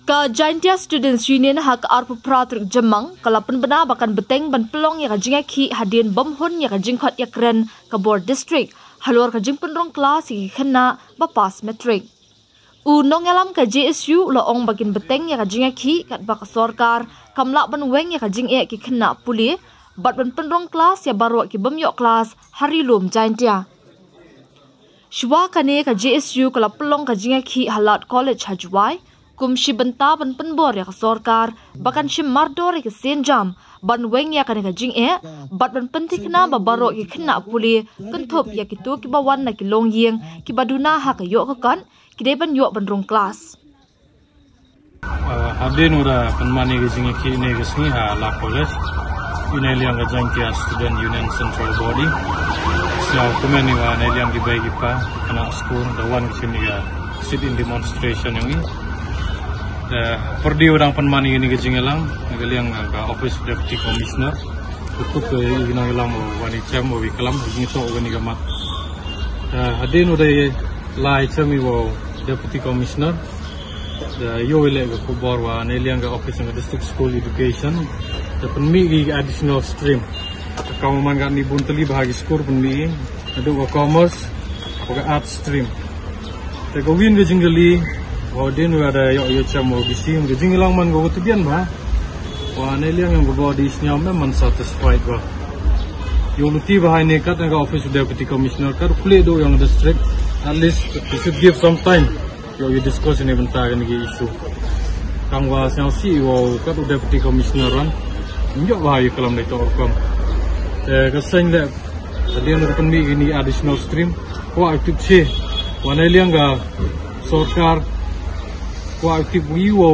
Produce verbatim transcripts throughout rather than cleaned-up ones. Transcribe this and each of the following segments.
Ka Jaintia Students Union ha ka arphew phra tarik Jymmang ka la pynbna ba kan bteng ban pynlong ïa ka jingïakhih hadien bym hun ïa ka jingkhot ïakren ka bor district halor ka jingpynrung klas ïa ki khynnah ba pass matric. U nongïalam ka J S U u la ong ba kin bteng ïa ka jingïakhih katba ka sorkar kam lah ban weng ïa ka jingeh ki khynnah pule bad ban pynrung klas ïa baroh ki bym ïoh klas ha Ri Lum Jaintia. Shuwa kane ka J S U ka la pynlong ka jingïakhih ha Lad College ha Jowai kum shi bynta ban pynbor ïa ka sorkar ba kan shim mardor ïa ki sienjam ban weng ïa kane ka jingeh bad ban pynthikna ba baroh ki khynnah pule kynthup ïa kito kiba wan na ki longïing kiba duna ha ka ïoh ka kot ki dei ban ïoh ban rung klas. Hadien u da pynman ïa ka jingïakhih ïa kane ka sngi ha Lad College, ïa na liang ka Jaintia Student Union Central Body. Sngewkmen ïa u na liang ki bei ki pa, khynnah skul da wan ka jingïa sit-in demonstration ïa ngi. Pyrdi u dang pynman ïa kane ka jingïalang na ka liang ka Office Deputy Commissioner. Ka kup ka ïa ngi nang ïalang u wan i chem u i klam u jingto u wan i ka mat. Hadien u da lai chem i u Deputy Commissioner. Da ïoh i leh ka khubor wa na liang ka office ng District School Education da pynmih ki additional stream. Ka man ka ni bun tylli ba ha ki school pynmih na duk ka commerce wa ka art stream. Te ka win ka jingkylli wa din wa da ïoh ïoh cham wa bisi ka jinglang man ka wa tbian ba wa na liang yang ka body sñiaw mem man satisfied ba. Ïoh luti ba ha ne kat ka office of Deputy Commissioner kat kule do yang district, at least you should give some time. Ïoh ïoh discuss ne bynta kane ki issue. Tang wa sñiaw si wa kat u Deputy Commissioner ran. Ïoh wa ïoh kalam dei to kam. Te ka seng le hadien ka pynmih kini additional stream. Kwah tip che wa na liang ka sorkar. Kwah tip wi wa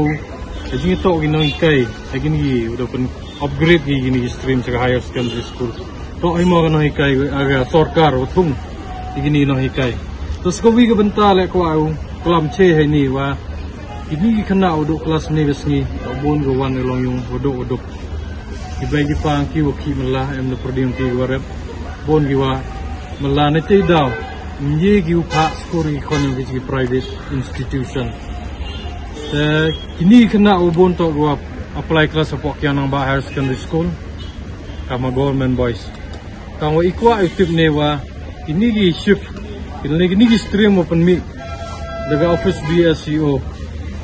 ka jingto ki nonghikai. Kini u da pyn upgrade ki kini ki stream sha ka higher secondary school. To hi mo ka nonghikai ka sorkar wa thung kini nonghikai. To ska wi ka bynta le kwah u klam che hai ni wa kini ki khynnah u duk klas ni ka sngi u bun ka wan ka long yung u duk u duk. Ki bai ki pang ki wa ki mala em na pyrdi ki wa rep bun ki wa mala ne te daw. Ngi ki u phah skul ki khon ki private institution. Te kini khynnah u bun to ki wa apply class hapoh Kiang Nangbah Higher Secondary School. Kama government boys. Tang wa i kwah i tip ne wa kini ki shift kini kini ki stream wa pynmih da ka office D S E O.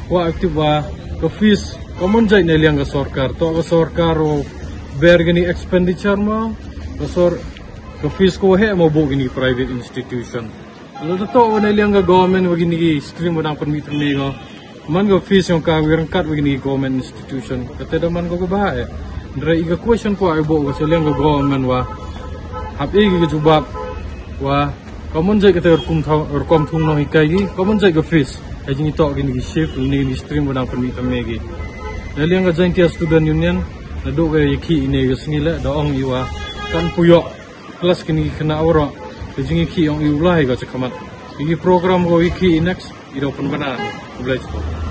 Kwah i tip wa ka fees ka mon jait ne liang ka sorkar to ka sorkar wa ber kini expenditure ma ka sor ka fees ko he ma bu kini private institution. Lo to wa ne liang ka government wa kini ki stream wa dang pynmih pynmih ko. Man ka fees yong ka wi rangkat wi ni government institution kata da man ka ba eh. Ndra i ka question ko ai bo ka seliang ka government wa hap i ka jubab wa ka mon jai kata rukom thung rukom thung nong hikai gi ka mon jai ka fees. Ai jing i tok ini ki shift ini ni stream wa dang pynmih pynmih gi. Da liang ka Jaintia Student Union na duk ka yaki ini ka sngi le da ong i wa kan puyok plus kini ki kena awro ka jing i ki ong i ulai ka chakamat. Ini program ko i ki next i da pynbana ni. Bless you.